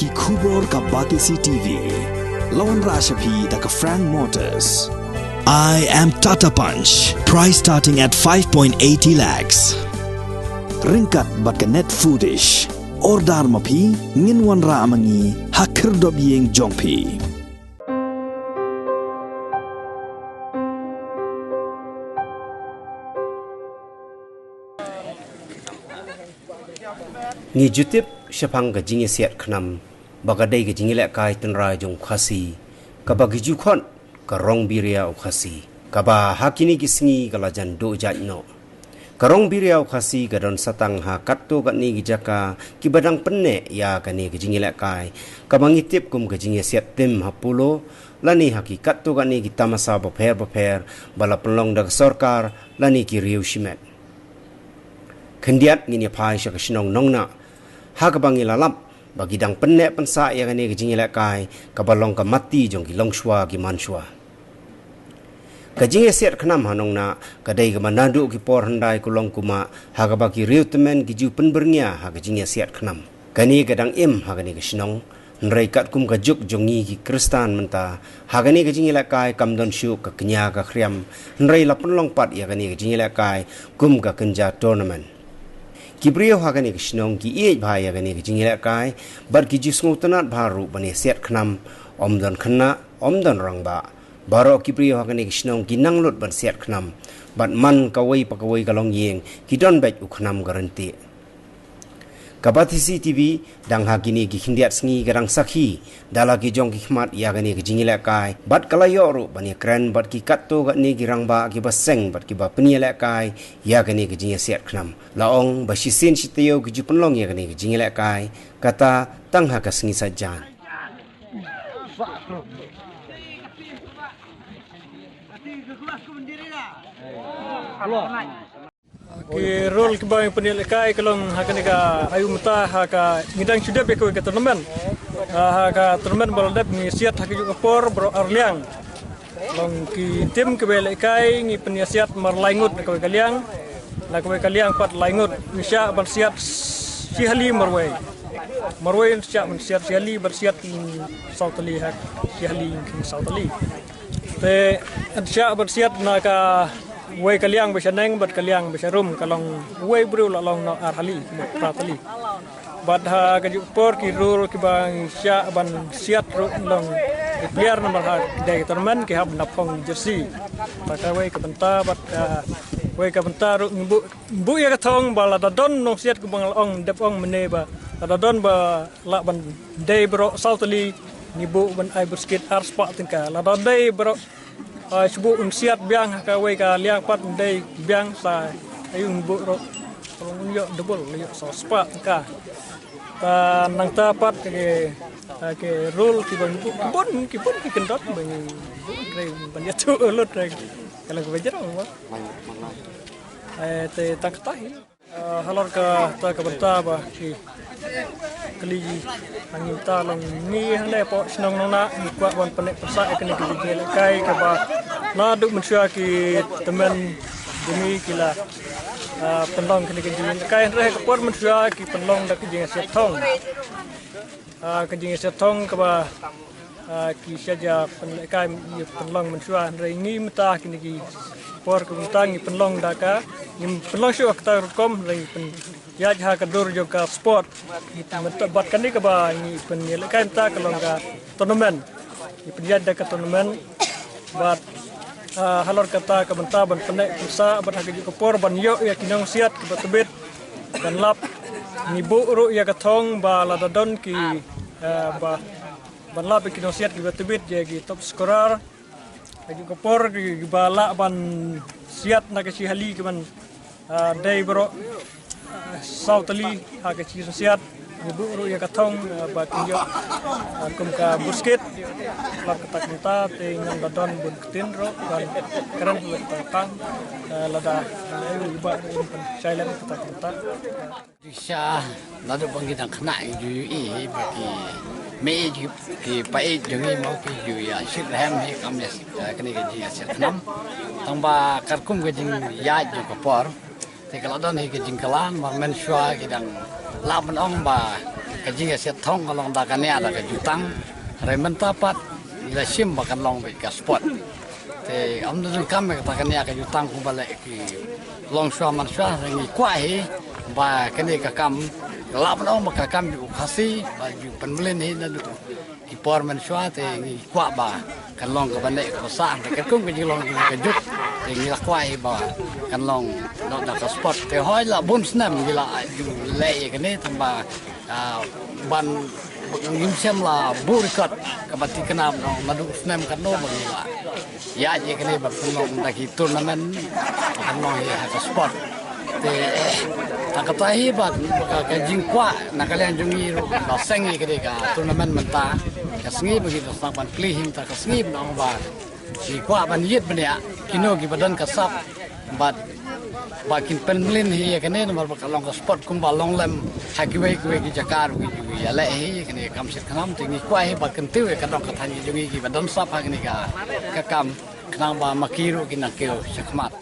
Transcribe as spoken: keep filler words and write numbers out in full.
Ki khubor ka Batesi T V. La wanrah sha phi da ka Frank Motors. I am Tata Punch. Price starting at five point eighty lakhs. Ryngkat bad ka Net Foodish. Order ma phi, ngin wanrah ma ngi ha khyrdop ïing jong phi. Ngi ju tip shaphang ka jingïasiat khnam ba ka dei ka jingïalehkai tynrai jong u Khasi, kaba ki ju khot ka rong biria u Khasi, kaba ha kine ki sngi ka la jan duh jait noh. Ka rong biria u Khasi ka don satang ha katto katne ki jaka kiba dang pynneh ïa kane ka jingïalehkai, kaba ngi tip kum ka jingïasiat tim ha polo, lane ha ki katto katne ki tamasa bapher bapher ba la pynlong da ka sorkar lane ki riew shimet. Khyndiat ngin ïa phai sha ka shnong Nongnah, ha kaba ngi la lap ba ki dang pynneh pynsah ïa kane ka jingïalehkai, kaba long ka matti jong ki longshuwa ki mansuwa. Ka jingïasiat khnam ha Nongnah ka dei kaba naduh ki por hyndai kulong kumah, ha kaba ki riew tymmen ki ju pynbyrngia ha ka jingïasiat khnam. Kane ka dang im ha kane ka shnong, hynrei katkum ka juk jong ngi ki Khristan mynta, ha kane ka jingïalehkai kam don shuh ka kñia ka khriam, hynrei la pynlong pat ïa kane ka jingïalehkai kum ka kynja tournament. Ki briew ha kane ka shnong ki ïeit bha ïa kane ka jingïalehkai, bad ki ju sngewtynnad bha ruh ban ïasiat khnam, ym don khynnah, ym don rangbah. Baroh ki briew ha kane ka shnong ki nang lut ban siat khnam, bad man kawei pa kawei ka longïing ki don beit u khnam ka ryntih. Ka Batesi T V dang ha kine ki khyndiat sngi ka dang sakhi da la ki jong ki khmat ïa kane ka jingïalehkai, bad ka la ïoh ruh ban ïakren bad ki katto katne ki rangbah kiba seng bad kiba pynïalehkai ïa kane ka jingïasiat khnam. La ong ba shisien shi taïew ki ju pynlong ïa kane ka jingïalehkai, kata tang ha ka sngi Saitjaiñ. Ki rule kiba ngi pynïalehkai ka long ha kane ka, aïu mynta ha ka, ngi dang shu dep ïa kawei ka tournament. Ha, ha ka tournament ba la dep ngi siat ha kajuh ka por baroh ar liang. Long ki team kiba ïalehkai ngi pynïasiat mar lai ngut na kawei ka liang. Na kawei ka liang pat lai ngut. Ngi shah ban siat shi hali marwei. Marwei shah ban siat shi hali, ban siat, mm, saw tylli ha shi hali, mm, saw tylli. Te shah ban siat na kawei ka liang ba shaneng bad ka liang ba sharum, ka long uwei briew la long na ar hali, phra tylli. Bad ha kajuh ka por ki rule kiba ngi shah ban siat ruh long ki player namar ha kine ki tournament ki hap ban phong jersey. Bad kawei ka bynta bad, ah, kawei ka bynta ruh ngi buh, buh ïa ka thong ba lada don nongsiat kumba nga la ong, dep ong mynne ba lada don ba lah ban dei baroh saw tylli, ngi buh ban ai buskit ar spah tyngka. Lada dei baroh, ah, shu buh un siat biang ha kawei ka liang pat, dei biang sa aïu ngi buh ruh. Ka long un ïoh double, ïoh saw spah tyngka. Ta nangta pat ki, ah, ki rule kiba ngi buh, ki bun, ki bun ki kyndon ba ngi buh, hynrei ban ïathuh lut, hynrei ka long kaba jrong ba. Eh, te tang kata hi. Ah, halor kata ka bynta ba ki kylli ha ngi mynta, long ngi hangne hapoh shnong Nongnah ngi kwah ban pynneh pynsah ïa kane ka jingïalehkai kaba naduh mynshuwa ki tymmen jong ngi ki la, ah, pynlong kane ka jingïalehkai, hynrei ha ka por mynshuwa ki pynlong da ka jingïasiat thong. Ah, ka jingïasiat thong kaba, ah, ki shah ïa pynlehkai, ïa pynlong mynshuwa, hynrei ngi mynta kine ki por ka mynta ngi pynlong da ka, ngi pynlong shuh ha kata ka rukom, hynrei ngi pynïaid ha ka dur jong ka sport. Ngi mynta bad kane kaba ngi pynïalehkai mynta ka long ka tournament. Ngi pynïaid da ka tournament. Bad, ah, halor kata ka bynta ban pynneh pynsah bad ha kajuh ka por ban ïoh ïa ki nongsiat kiba tbit ban lap, ngi buh ruh ïa ka thong ba lada don ki, ah, ba ban lap ïa ki nongsiat kiba tbit, ïa ki top scorer. Kajuh ka por ki, kiba lah ban siat na ka shi hali ki ban, ah, dei baroh, ah, saw tylli ha ka shi nongsiat. Ngi buh ruh ïa ka thong, ah, ba kin ïoh, ah, kum ka buskit. Halor kata ka bynta te ngam da don bun ktien ruh ban kren bad tang, ah, lada, ah, ïa u ba ruh ban shai lem kata ka bynta. Sha naduh ba ngi dang khynnah ngi ju ïohi ba ki mei ki, ki paid jong ngi mo ki ju ïa shit rhem hi kam ïa, eh, kane ka jingïasiat khnam. Tang ba katkum ka jingïaid jong ka por te ka la don hi ka jingkylla, namar mynshuwa ki dang lah ban ong ba Jingïasiat thong ka long da ka nia da ka jutang. Hynrei mynta pat ngi la shim ba kan long beit ka sport. Te ym da donkam ïa kata ka nia ka jutang kumba leh ki long shuwa man shuwa, hynrei ngi kwah hi ba kane ka kam, lah ban ong ba ka kam jong u Khasi ba ju pynmlien hi naduh ki por man shuwa, te ngi kwah ba kan long kaba neh kaba sah, te katkum ka jinglong jong ka juk, te ngi la kwah hi ba kan long noh da ka sport. Te hooid la bun snem ngi la ju leh ïa kane, tangba ah, ban ngim shym la buh record kaba thikna, naduh snem katno ba ngi la ïaid ïa kane ba kan long da ki tournament, ba kan long hi ha ka sport. Te ta kata hi ba ka, ka jingkwah na ka liang jong ngi ruh ba seng ïa kane ka tournament mynta ka sngi ba ngi dang sdang ban plie hi mynta ka sngi, ba ngi kwah ban ïit bniah kino kiba don ka sap bad ba kin pynmlien hi ïa kane namar ba ka long ka sport kumba long lem ha kiwei kiwei ki jaka ruh ki ju ïaleh hi ïa kane ka kam shad khnam. Te ngi kwah hi ba kyntiew ïa ka dong ka thaiñ ki jong ngi kiba don sap ha kane ka, ka kam, khnang ba ma ki ruh kin nang kiew shakhmat.